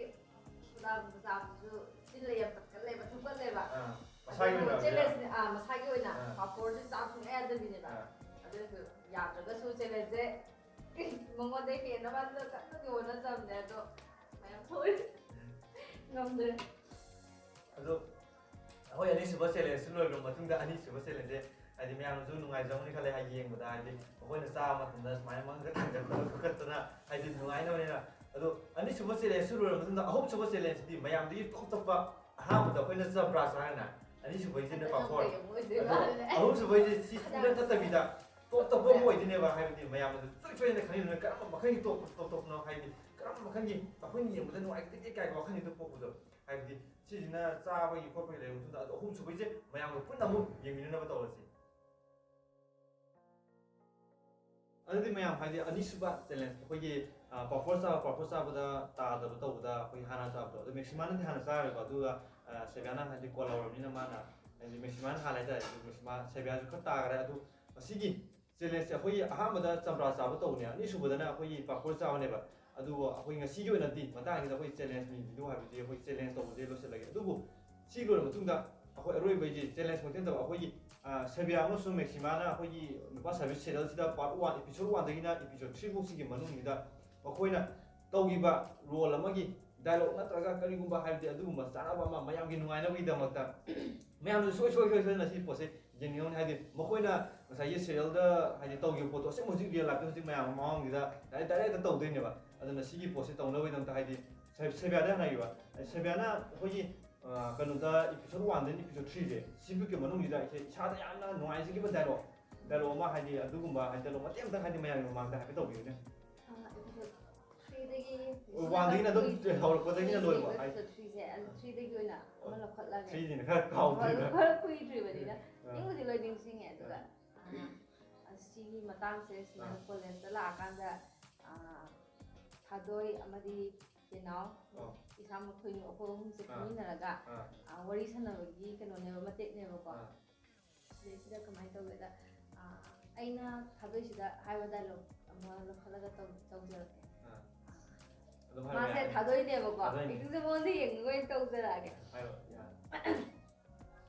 ꯁꯣꯗꯥꯒꯨꯝꯕ ꯆꯥꯕꯗꯨꯁꯨ ꯇꯤꯟ ꯂꯩ ꯌꯥꯝ ꯇꯠꯀꯜꯂꯦꯕ, ꯊꯨꯞꯀꯠꯂꯦꯕ꯫ ꯑꯥ, ꯃꯁꯥꯒꯤ ꯑꯗꯨꯕꯨ ꯑꯣꯏꯅ ꯆꯦꯂꯦꯟꯖ ꯑꯥ ꯃꯁꯥꯒꯤ ꯑꯣꯏꯅ ꯑꯥ꯫ ꯄꯥꯐꯣꯔꯁꯦ ꯆꯥꯕ ꯁꯨꯡꯌꯥ ꯌꯥꯗꯕꯤꯅꯦꯕ꯫ ꯑꯥ꯫ ꯑꯗꯨꯁꯨ ꯌꯥꯗ꯭ꯔꯒꯁꯨ ꯆꯦꯂꯦꯟꯖꯁꯦ ꯃꯉꯣꯟꯗ ꯍꯦꯟꯅꯕ ꯑꯝꯇ ꯀꯟꯅꯗꯤ ꯍꯣꯠꯅꯖꯕꯅꯦ, ꯑꯗꯣ ꯃꯌꯥꯝ ꯊꯣꯛꯑꯦ꯫ ꯉꯝꯗ꯭ꯔꯦ꯫ ꯑꯗꯣ ꯑꯩꯈꯣꯏ ꯑꯅꯤꯁꯨꯕ ꯆꯦꯂꯦꯟꯖꯁꯨ ꯂꯣꯏꯈ꯭ꯔ ꯃꯇꯨꯡꯗ, ꯑꯅꯤꯁꯨꯕ ꯆꯦꯂꯦꯟꯖꯁꯦ ꯍꯥꯏꯗꯤ ꯃꯌꯥꯝꯁꯨ ꯅꯨꯡꯉꯥꯏꯖꯔꯝꯒꯅꯤ ꯈꯜꯂꯦ, ꯍꯥꯏꯗꯤ ꯌꯦꯡꯕꯗ ꯍꯥꯏꯗꯤ ꯑꯩꯈꯣꯏꯅ ꯆꯥꯕ ꯃꯇꯝꯗ ꯁꯨꯃꯥꯏꯅ ꯃꯉꯛꯇ ꯊꯥꯡꯒꯠꯇꯅ ꯈꯣꯠꯀꯠꯇꯅ ꯍꯥꯏꯗꯤ ꯅꯨꯡꯉꯥꯏꯅꯕꯅꯤꯅ꯫ ꯑꯗꯣ ꯑꯅꯤꯁꯨꯕ ꯆꯦꯂꯦꯟꯖꯁꯨ ꯂꯣꯏꯔ ꯃꯇꯨꯡꯗ ꯑꯍꯨꯝꯁꯨꯕ ꯆꯦꯂꯦꯟꯖꯁꯤꯗꯤ ꯃꯌꯥꯝꯗꯒꯤ ꯇꯣꯞ ꯇꯣꯞꯄ, ꯑꯍꯥꯟꯕꯗ ꯑꯩꯈꯣꯏꯅ ꯆꯝꯄ꯭ꯔꯥ ꯆꯥꯔꯦꯅ, ꯑꯅꯤꯁꯨꯕ ꯍꯩꯁꯤꯅ ꯑꯗꯨꯅ ꯄꯥꯐꯣꯔ, ꯀꯩ ꯑꯃꯨꯛ ꯑꯣꯏꯗꯣꯏꯕ? ꯑꯗꯣ ꯑꯍꯨꯝꯁꯨꯕ ꯍꯩꯁꯦ ꯁꯤ ꯁꯨꯡꯅꯠ ꯅꯠꯇꯕꯤꯗ ꯇꯣꯞ ꯇꯣꯞꯄ ꯑꯃ ꯑꯣꯏꯗꯣꯏꯅꯦꯕ꯫ ꯍꯥꯏꯕꯗꯤ ꯃꯌꯥꯝꯅꯁꯨ ꯁꯨꯡꯁꯣꯏ ꯁꯣꯏꯗꯅ ꯈꯪꯍꯟꯅꯤꯡꯕ ꯀꯔꯝꯕ ꯃꯈꯜꯒꯤ ꯇꯣꯞ ꯇꯣꯞ ꯇꯣꯞꯅꯣ, ꯍꯥꯏꯗꯤ ꯀꯔꯝꯕ ꯃꯈꯜꯒꯤ ꯑꯩꯈꯣꯏꯅ ꯌꯦꯡꯕꯗ ꯅꯨꯡꯉꯥꯏꯒꯗꯒꯦ ꯀꯥꯏꯕ ꯋꯥꯈꯜꯁꯤꯗ ꯄꯣꯛꯄꯗꯣ꯫ ꯍꯥꯏꯕꯗꯤ ꯁꯤꯁꯤꯅ ꯆꯥꯕꯒꯤ ꯈꯣꯠꯄꯒꯤ ꯂꯩꯔꯕ ꯃꯇꯨꯡꯗ, ꯑꯗꯣ ꯑꯍꯨꯝꯁꯨꯕꯩꯁꯦ ꯃꯌꯥꯝꯒ ꯄꯨꯟꯅ ꯑꯃꯨꯛ ꯌꯦꯡꯃꯤꯟꯅꯅꯕ ꯇꯧꯔꯁꯤ꯫ ꯑꯗꯨꯗꯤ ꯃꯌꯥꯝ, ꯍꯥꯏꯗꯤ ꯑꯅꯤꯁꯨꯕ ꯆꯦꯂꯦꯟꯖ, ꯑꯩꯈꯣꯏꯒꯤ ꯑ, ꯄꯥꯐꯣꯔ ꯆꯥꯕ, ꯄꯥꯐꯣꯔ ꯆꯥꯕꯗ ꯇꯥꯗꯕ ꯇꯧꯕꯗ ꯑꯩꯈꯣꯏ ꯍꯥꯟꯅ ꯆꯥꯕꯗꯣ, ꯑꯗꯣ ꯃꯦꯛꯁꯤꯃꯥꯅꯗꯤ ꯍꯥꯟꯅ ꯆꯥꯔꯦꯀꯣ, ꯑꯗꯨꯒ ꯑ, ꯁꯦꯕꯤꯌꯥꯅ ꯍꯥꯏꯗꯤ ꯀꯣꯜ ꯂꯧꯔꯕꯅꯤꯅ ꯃꯥꯅ, ꯍꯥꯏꯗꯤ ꯃꯦꯛꯁꯤꯃꯥꯅ ꯍꯥꯜꯂꯦ ꯍꯥꯏꯇꯥꯔꯦ꯫ ꯑꯗꯨ ꯃꯦꯛꯁꯤꯃꯥ, ꯁꯦꯕꯤꯌꯥꯁꯨ ꯈꯔ ꯇꯥꯈ꯭ꯔꯦ꯫ ꯑꯗꯨ ꯃꯁꯤꯒꯤ ꯆꯦꯂꯦꯟꯖꯁꯦ ꯑꯩꯈꯣꯏꯒꯤ ꯑꯍꯥꯟꯕꯗ ꯆꯝꯄ꯭ꯔꯥ ꯆꯥꯕ ꯇꯧꯕꯅꯦ, ꯑꯅꯤꯁꯨꯕꯗꯅ ꯑꯩꯈꯣꯏꯒꯤ ꯄꯥꯐꯣꯔ ꯆꯥꯕꯅꯦꯕ꯫ ꯑꯗꯨꯕꯨ ꯑꯩꯈꯣꯏ ꯉꯁꯤꯒꯤ ꯑꯣꯏꯅꯗꯤ ꯃꯇꯥꯡꯁꯤꯗ ꯑꯩꯈꯣꯏ ꯆꯦꯂꯦꯟꯖ ꯃꯤꯡꯁꯤꯗ ꯍꯥꯏꯕꯗꯤ ꯑꯩꯈꯣꯏ ꯆꯦꯂꯦꯟꯖ ꯇꯧꯕꯁꯦ ꯂꯣꯏꯁꯤꯜꯂꯒꯦ꯫ ꯑꯗꯨꯕꯨ ꯁꯤ ꯂꯣꯏꯔꯕ ꯃꯇꯨꯡꯗ ꯑꯩꯈꯣꯏ ꯑꯔꯣꯏꯕꯒꯤ ꯆꯦꯂꯦꯟꯖ ꯃꯛꯇꯤ ꯅꯠꯇꯕ, ꯑꯩꯈꯣꯏꯒꯤ ꯑ, ꯁꯦꯕꯤꯌꯥ ꯑꯃꯁꯨꯡ ꯃꯦꯛꯁꯤꯃꯥꯅ ꯑꯩꯈꯣꯏꯒꯤ ꯅꯨꯄꯥ ꯁꯥꯕꯤ ꯁꯦꯔꯤꯌꯦꯜꯁꯤꯗ ꯄꯥꯔꯠ ꯋꯥꯟ, ꯑꯦꯄꯤꯁꯣꯗ ꯋꯥꯟꯗꯒꯤꯅ ꯑꯦꯄꯤꯁꯣꯗ ꯊ꯭ꯔꯤ ꯐꯥꯎꯁꯤꯒꯤ ꯃꯅꯨꯡꯁꯤꯗ ꯃꯈꯣꯏꯅ ꯇꯧꯈꯤꯕ ꯔꯣꯜ ꯑꯃꯒꯤ ꯗꯥꯏꯂꯣꯒ ꯅꯠꯇ꯭ꯔꯒ ꯀꯔꯤꯒꯨꯝꯕ, ꯍꯥꯏꯕꯗꯤ ꯑꯗꯨꯒꯨꯝꯕ ꯆꯥꯅꯕ ꯑꯃ ꯃꯌꯥꯝꯒꯤ ꯅꯨꯡꯉꯥꯏꯅꯕꯒꯤꯗꯃꯛꯇ ꯃꯌꯥꯝꯁꯨ ꯁꯨꯡꯁꯣꯏ ꯁꯣꯏ ꯁꯣꯏꯗꯅ ꯁꯤ ꯄꯣꯠꯁꯦ ꯌꯦꯡꯅꯤꯡꯉꯝꯅꯤ꯫ ꯍꯥꯏꯗꯤ ꯃꯈꯣꯏꯅ ꯉꯁꯥꯏꯒꯤ ꯁꯦꯔꯤꯌꯦꯜꯗ ꯍꯥꯏꯗꯤ ꯇꯧꯈꯤꯕ ꯄꯣꯠꯇꯣ ꯑꯁꯦꯡꯕ ꯍꯧꯖꯤꯛ ꯔꯤꯌꯦꯜ ꯂꯥꯏꯐꯇ ꯍꯧꯖꯤꯛ ꯃꯌꯥꯝ ꯃꯃꯥꯡꯒꯤꯗ ꯗꯥꯏꯔꯦꯛ ꯗꯥꯏꯔꯦꯛꯇ ꯇꯧꯗꯣꯏꯅꯦꯕ꯫ ꯑꯗꯨꯅ ꯁꯤꯒꯤ ꯄꯣꯠꯁꯦ ꯇꯧꯅꯕꯒꯤꯗꯃꯛꯇ ꯍꯥꯏꯗꯤ ꯁꯦ-, ꯁꯦꯕꯤꯌꯥꯗ ꯍꯥꯏꯅꯈꯤꯕ꯫ ꯁꯦꯕꯤꯌꯥꯅ ꯑꯩꯈꯣꯏꯒꯤ ꯑ, ꯀꯩꯅꯣꯗ ꯑꯦꯄꯤꯁꯣꯗ ꯋꯥꯟꯗꯒꯤ ꯑꯦꯄꯤꯁꯣꯗ ꯊ꯭ꯔꯤꯁꯦ, ꯁꯤꯕꯨꯛꯀꯤ ꯃꯅꯨꯡꯁꯤꯗ ꯑꯩꯁꯦ ꯏꯁꯥꯗ ꯌꯥꯝꯅ ꯅꯨꯡꯉꯥꯏꯖꯈꯤꯕ ꯗꯥꯏꯂꯣꯒ, ꯗꯥꯏꯂꯣꯒ ꯑꯃ, ꯍꯥꯏꯗꯤ ꯑꯗꯨꯒꯨꯝꯕ ꯍꯥꯏꯗꯤ ꯗꯥꯏꯂꯣꯒ ꯃꯇꯦꯛ ꯑꯃꯇꯪ ꯍꯥꯏꯗꯤ ꯃꯌꯥꯝꯒꯤ ꯃꯃꯥꯡꯗ ꯍꯥꯏꯐꯦꯠ ꯇꯧꯕꯤꯌꯨꯅꯦ꯫ ꯑꯦꯄꯤꯁꯣꯗ ꯊ꯭ꯔꯤꯗꯒꯤ ꯋꯥꯟꯗꯒꯤꯅ ꯑꯗꯨꯝ ꯍꯧꯔꯛꯄꯗꯒꯤꯅ ꯂꯣꯏꯕ ꯍꯥꯏ-, ꯑꯦꯄꯤꯁꯣꯗ ꯊ꯭ꯔꯤꯁꯦ, ꯑꯗꯨ ꯊ꯭ꯔꯤꯗꯒꯤ ꯑꯣꯏꯅ ꯑꯃ ꯂꯧꯈꯠꯂꯒꯦ꯫ ꯊ꯭ꯔꯤꯁꯤꯅ ꯈꯔ ꯀꯥꯎꯗ꯭ꯔꯤꯕ꯫ ꯈꯔ ꯀꯨꯏꯗ꯭ꯔꯤꯕꯅꯤꯅ ꯑꯥ꯫ ꯅꯤꯡꯕꯨꯗꯤ ꯂꯣꯏ ꯅꯤꯡꯁꯤꯡꯉꯦ꯫ ꯑꯗꯨꯒ ꯑꯥ, ꯑꯁꯤꯒꯤ ꯃꯇꯥꯡꯁꯦ ꯁꯨꯃꯥꯏꯅ ꯀꯣꯂꯦꯖꯇ ꯂꯥꯛꯑꯀꯥꯟꯗ ꯑꯥ, ꯊꯥꯗꯣꯏ ꯑꯃꯗꯤ ꯆꯦꯅꯥꯎ, ꯑꯥ꯫ ꯏꯁꯥꯃꯛ ꯊꯣꯏꯅꯨ, ꯑꯩꯈꯣꯏ ꯑꯍꯨꯝꯁꯦ ꯑꯥ꯫ ꯐꯝꯃꯤꯟꯅꯔꯒ ꯑꯥ꯫ ꯑꯥ, ꯋꯥꯔꯤ ꯁꯥꯟꯅꯕꯒꯤ ꯀꯩꯅꯣꯅꯦꯕ, ꯃꯇꯦꯛꯅꯦꯕꯀꯣ꯫ ꯑꯥ꯫ ꯁꯤꯗꯩꯁꯤꯗ ꯀꯃꯥꯏꯅ ꯇꯧꯒꯦꯗ, ꯑꯥ, ꯑꯩꯅ ꯊꯥꯗꯣꯏꯁꯤꯗ ꯍꯥꯏꯕ ꯗꯥꯏꯂꯣꯒ ꯑꯃ ꯂꯧꯈꯠꯂꯒ ꯇꯧ-, ꯇꯧꯖꯔꯛꯀꯦ꯫ ꯑꯥ꯫ ꯑꯥ, ꯑꯗꯨꯝ ꯍꯥꯏꯔꯣ, ꯃꯥꯁꯦ ꯌꯥꯔꯦ꯫ ꯊꯥꯗꯣꯏꯅꯦꯕꯀꯣ꯫ ꯊꯥꯗꯣꯏꯅꯦ꯫ ꯑꯦꯛꯖꯤꯠ ꯄꯣꯜꯗ ꯌꯦꯡꯉꯒ ꯑꯣꯏꯅ ꯇꯧꯖꯔꯛꯑꯒꯦ꯫ ꯍꯥꯏꯔꯣ, ꯌꯥꯔꯦ꯫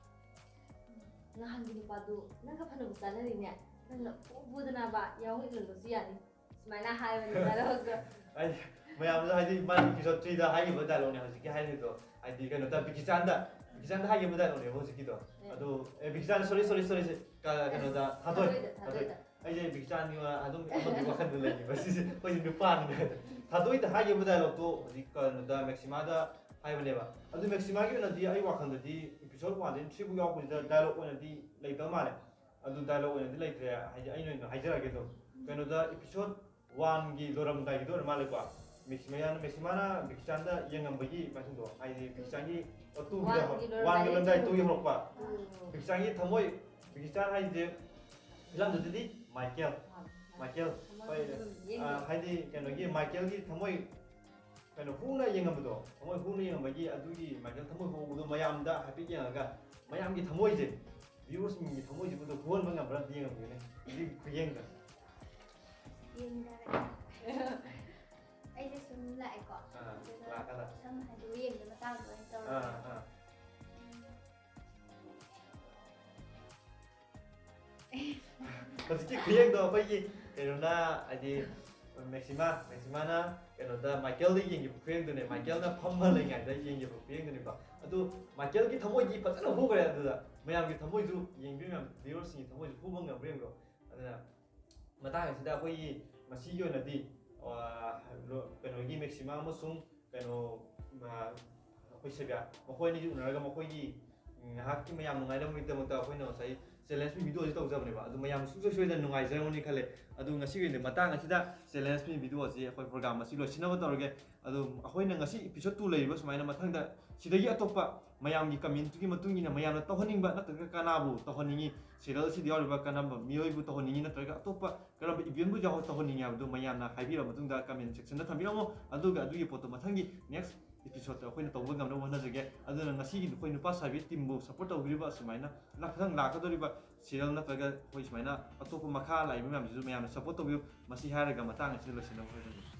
ꯉꯍꯥꯟꯒꯤ ꯅꯨꯄꯥꯗꯨ ꯅꯪꯒ ꯐꯅꯕꯨ ꯆꯥꯟꯅꯔꯤꯅꯦ꯫ ꯅꯪꯅ ꯐꯨ ꯐꯨꯗꯅꯕ ꯌꯥꯍꯧ ꯏꯜꯍꯜꯂꯁꯨ ꯌꯥꯅꯤ꯫ ꯁꯨꯃꯥꯏꯅ ꯍꯥꯏꯕꯅꯤ ꯗꯥꯏꯂꯣꯛꯇꯣ꯫ ꯍꯥꯏꯗꯤ, ꯃꯌꯥꯝꯗ ꯍꯥꯏꯗꯤ ꯃꯥꯒꯤ ꯏꯄꯤꯁꯣꯠ three ꯗ ꯍꯥꯏꯈꯤꯕ ꯗꯥꯏꯂꯣꯛꯅꯦ ꯍꯧꯖꯤꯛꯀꯤ ꯍꯥꯏꯔꯤꯗꯣ꯫ ꯍꯥꯏꯗꯤ ꯀꯩꯅꯣꯗ, ꯕꯤꯀꯤꯆꯥꯟꯗ, ꯕꯤꯀꯤꯆꯥꯟꯗ ꯍꯥꯏꯈꯤꯕ ꯗꯥꯏꯂꯣꯛꯅꯦꯕ ꯍꯧꯖꯤꯛꯀꯤꯗꯣ꯫ ꯎꯝ꯫ ꯑꯗꯨ, ꯑꯦ, ꯕꯤꯀꯤꯆꯥꯟꯗ, sorry, sorry, sorry, ꯁꯤ, ꯀ-, ꯀꯩꯅꯣꯗ, ꯊꯥꯗꯣꯏ, ꯊꯥꯗꯣꯏꯗ, ꯊꯥꯗꯣꯏ꯫ ꯊꯥꯗꯣꯏꯗ꯫ ꯑꯩꯁꯦ ꯕꯤꯀꯤꯆꯥꯟꯒꯤ ꯋꯥ ꯑꯗꯨꯝ ꯑꯃꯒꯤ ꯋꯥꯈꯜꯗ ꯂꯩꯔꯤꯕ ꯁꯤꯁꯦ, ꯑꯩꯈꯣꯏꯁꯦ ꯅꯨꯄꯥꯅꯤꯅ꯫ ꯊꯥꯗꯣꯏꯗ ꯍꯥꯏꯈꯤꯕ ꯗꯥꯏꯂꯣꯛꯇꯣ ꯍꯧꯖꯤꯛ ꯀꯩꯅꯣꯗ, ꯃꯦꯛꯁꯤꯃꯥꯗ ꯍꯥꯏꯕꯅꯦꯕ꯫ ꯑꯗꯨ ꯃꯦꯛꯁꯤꯃꯥꯒꯤ ꯑꯣꯏꯅꯗꯤ ꯑꯩ ꯋꯥꯈꯜꯗꯗꯤ ꯏꯄꯤꯁꯣꯠ one ꯗꯒꯤ three ꯐꯥꯎ ꯌꯥꯎꯕꯁꯤꯗ ꯗꯥꯏꯂꯣꯛ ꯑꯣꯏꯅꯗꯤ ꯂꯩꯇꯕ ꯃꯥꯜꯂꯦ꯫ ꯑꯗꯨ ꯗꯥꯏꯂꯣꯛ ꯑꯣꯏꯅꯗꯤ ꯂꯩꯇ꯭ꯔꯦ, ꯍꯥꯏꯗꯤ ꯑꯩꯅ ꯑꯣꯏꯅ ꯍꯥꯏꯖꯔꯛꯑꯒꯦ ꯑꯗꯨꯝ꯫ ꯀꯩꯅꯣꯗ, ꯏꯄꯤꯁꯣꯠ one ꯒꯤ ꯂꯣꯏꯔꯝꯗꯥꯏꯒꯤꯗꯣ ꯑꯣꯏꯔ ꯃꯥꯜꯂꯦꯀꯣ꯫ ꯃꯦꯛꯁꯤꯃꯥꯅ, ꯃꯦꯛꯁꯤꯃꯥꯅ ꯕꯤꯀꯤꯆꯥꯟꯗ ꯌꯦꯡꯉꯝꯕꯒꯤ ꯃꯥꯏꯁꯤꯡꯗꯣ, ꯍꯥꯏꯗꯤ ꯕꯤꯀꯤꯆꯥꯟꯒꯤ two ꯒꯤꯗ, one ꯒꯤ one ꯒꯤ ꯂꯣꯏꯔꯝꯗꯥꯏ ꯂꯣꯏꯔꯝꯗꯥꯏ two ꯒꯤ ꯍꯧꯔꯛꯄ꯫ ꯎꯝ꯫ ꯕꯤꯀꯤꯆꯥꯟꯒꯤ ꯊꯃꯣꯏ, ꯕꯤꯀꯤꯆꯥꯟ ꯍꯥꯏꯁꯦ ꯐꯤꯂꯝꯗꯨꯗꯗꯤ ꯃꯥꯏꯀꯦꯜ, ꯃꯥꯏꯀꯦꯜ, ꯊꯃꯣꯏ ꯍꯣꯏ, ꯑꯗꯨꯝ ꯌꯦꯡꯉꯤ꯫ ꯑ, ꯍꯥꯏꯗꯤ ꯀꯩꯅꯣꯒꯤ ꯃꯥꯏꯀꯦꯜꯒꯤ ꯊꯃꯣꯏ ꯀꯩꯅꯣ ꯍꯨꯅ ꯌꯦꯡꯉꯝꯕꯗꯣ, ꯊꯃꯣꯏ ꯍꯨꯅ ꯌꯦꯡꯉꯝꯕꯒꯤ ꯑꯗꯨꯒꯤ ꯃꯥꯏꯀꯦꯜ ꯊꯃꯣꯏ ꯍꯨꯕꯗꯣ ꯃꯌꯥꯝꯗ ꯍꯥꯏꯐꯦꯠ ꯌꯦꯡꯉꯒ ꯃꯌꯥꯝꯒꯤ ꯊꯃꯣꯏꯁꯦ, viewersꯁꯤꯡꯒꯤ ꯊꯃꯣꯏꯁꯤꯕꯨ ꯑꯗꯨꯝ ꯍꯨꯍꯟꯕ ꯉꯝꯕ꯭ꯔꯥ ꯑꯝꯇ ꯌꯦꯡꯉꯝꯒꯦꯅꯦ꯫ ꯑꯗꯨꯒꯤ ꯈꯨꯌꯦꯡꯗ꯫ ꯌꯦꯡꯗꯔꯦ꯫ ꯑꯩꯁꯦ ꯁꯨꯝ ꯂꯥꯛꯑꯦꯀꯣ꯫ ꯑꯥ, ꯑꯗꯨꯅ ꯂꯥꯛꯀꯥꯟꯗ꯫ ꯁꯝ ꯍꯥꯏꯗꯤ ꯌꯦꯡꯕ ꯃꯇꯥꯡꯗ ꯑꯣꯏꯅ ꯇꯧꯔꯒꯦ꯫ ꯑꯥ, ꯑꯥ꯫ ꯎꯝ꯫ ꯍꯧꯖꯤꯛꯀꯤ ꯈꯨꯌꯦꯡꯗꯣ ꯑꯩꯈꯣꯏꯒꯤ ꯀꯩꯅꯣꯅ, ꯍꯥꯏꯗꯤ ꯃꯦꯛꯁꯤꯃꯥ, ꯃꯦꯛꯁꯤꯃꯥꯅ ꯀꯩꯅꯣꯗ ꯃꯥꯏꯀꯦꯜꯗ ꯌꯦꯡꯈꯤꯕ ꯈꯨꯌꯦꯡꯗꯨꯅꯦ, ꯃꯥꯏꯀꯦꯜꯅ ꯐꯝꯃ ꯂꯩꯉꯩꯗ ꯌꯦꯡꯈꯤꯕ ꯈꯨꯌꯦꯡꯗꯨꯅꯦꯕ꯫ ꯑꯗꯨ ꯃꯥꯏꯀꯦꯜꯒꯤ ꯊꯃꯣꯏꯗꯤ ꯐꯖꯅ ꯍꯨꯈ꯭ꯔꯦ꯫ ꯑꯗꯨꯗ ꯃꯌꯥꯝꯒꯤ ꯊꯃꯣꯏꯁꯨ ꯌꯦꯡꯕꯤꯌꯨ ꯃꯌꯥꯝ, viewersꯁꯤꯡꯒꯤ ꯊꯃꯣꯏꯁꯨ ꯍꯨꯕ ꯉꯝꯕ꯭ꯔꯥ ꯌꯦꯡꯉꯣ꯫ ꯑꯗꯨꯅ ꯃꯇꯥꯡ ꯑꯁꯤꯗ ꯑꯩꯈꯣꯏꯒꯤ ꯉꯁꯤꯒꯤ ꯑꯣꯏꯅꯗꯤ, ꯑ, ꯂꯣ-, ꯀꯩꯅꯣꯒꯤ ꯃꯦꯛꯁꯤꯃꯥ ꯑꯃꯁꯨꯡ ꯀꯩꯅꯣ, ꯑ, ꯑꯩꯈꯣꯏ ꯁꯦꯕꯤꯌꯥ, ꯃꯈꯣꯏ ꯑꯅꯤꯁꯤ ꯎꯅꯔꯒ ꯃꯈꯣꯏꯒꯤ ꯉꯥꯏꯍꯥꯛꯀꯤ ꯃꯌꯥꯝ ꯅꯨꯡꯉꯥꯏꯅꯕꯒꯤꯗꯃꯛꯇ ꯑꯩꯈꯣꯏꯅ ꯉꯁꯥꯏ challenge ꯃꯤ video ꯑꯁꯤ ꯇꯧꯖꯕꯅꯦꯕ꯫ ꯑꯗꯨ ꯃꯌꯥꯝ ꯁꯨꯡꯁꯣꯏ ꯁꯣꯏꯗꯅ ꯅꯨꯡꯉꯥꯏꯖꯔꯝꯒꯅꯤ ꯈꯜꯂꯦ꯫ ꯑꯗꯨ ꯉꯁꯤꯒꯤ ꯑꯣꯏꯅꯗꯤ ꯃꯇꯥꯡ ꯑꯁꯤꯗ challenge ꯃꯤ video ꯑꯁꯤ ꯑꯩꯈꯣꯏ program ꯑꯁꯤ ꯂꯣꯏꯁꯤꯟꯅꯕ ꯇꯧꯔꯒꯦ꯫ ꯑꯗꯨ ꯑꯩꯈꯣꯏꯅ ꯉꯁꯤ episode two ꯂꯩꯔꯤꯕ ꯁꯨꯃꯥꯏꯅ ꯃꯊꯪꯗ ꯁꯤꯗꯒꯤ ꯑꯇꯣꯞꯄ ꯃꯌꯥꯝꯒꯤ commentꯇꯨꯒꯤ ꯃꯇꯨꯡ ꯏꯟꯅ ꯃꯌꯥꯝꯅ ꯇꯧꯍꯟꯅꯤꯡꯕ ꯅꯠꯇ꯭ꯔꯒ ꯀꯅꯥꯕꯨ ꯇꯧꯍꯟꯅꯤꯡꯉꯤ, serial ꯑꯁꯤꯗ ꯌꯥꯎꯔꯤꯕ ꯀꯔꯝꯕ ꯃꯤꯑꯣꯏꯕꯨ ꯇꯧꯍꯟꯅꯤꯡꯉꯤ ꯅꯠꯇ꯭ꯔꯒ ꯑꯇꯣꯞꯄ ꯀꯔꯝꯕ eventꯕꯨ ꯌꯥꯎ-, ꯇꯧꯍꯟꯅꯤꯡꯉꯤ ꯍꯥꯏꯕꯗꯨ ꯃꯌꯥꯝꯅ ꯍꯥꯏꯕꯤꯔꯕ ꯃꯇꯨꯡꯗ comment sectionꯗ ꯊꯝꯕꯤꯔꯝꯃꯣ꯫ ꯑꯗꯨꯒ ꯑꯗꯨꯒꯤ ꯄꯣꯠꯇꯣ ꯃꯊꯪꯒꯤ next episodeꯇ ꯑꯩꯈꯣꯏꯅ ꯇꯧꯕ ꯉꯝꯅꯕ ꯍꯣꯠꯅꯖꯒꯦ꯫ ꯑꯗꯨꯅ ꯉꯁꯤꯒꯤ ꯑꯩꯈꯣꯏ ꯅꯨꯄꯥ ꯁꯥꯕꯤ teamꯕꯨ support ꯇꯧꯕꯤꯔꯤꯕ ꯑꯁꯨꯃꯥꯏꯅ ꯃꯊꯪ ꯂꯥꯛꯀꯗꯧꯔꯤꯕ serial ꯅꯠꯇ꯭ꯔꯒ ꯑꯩꯈꯣꯏ ꯁꯨꯃꯥꯏꯅ ꯑꯇꯣꯞꯄ ꯃꯈꯥ ꯂꯥꯛꯏꯕ ꯃꯌꯥꯝꯁꯤꯁꯨ ꯃꯌꯥꯝꯅ support ꯇꯧꯕꯤꯌꯨ꯫ ꯃꯁꯤ ꯍꯥꯏꯔꯒ ꯃꯇꯥꯡ ꯑꯁꯤꯗ ꯂꯣꯏꯁꯤꯟꯅꯕ ꯍꯣꯠꯅꯖꯒꯦ꯫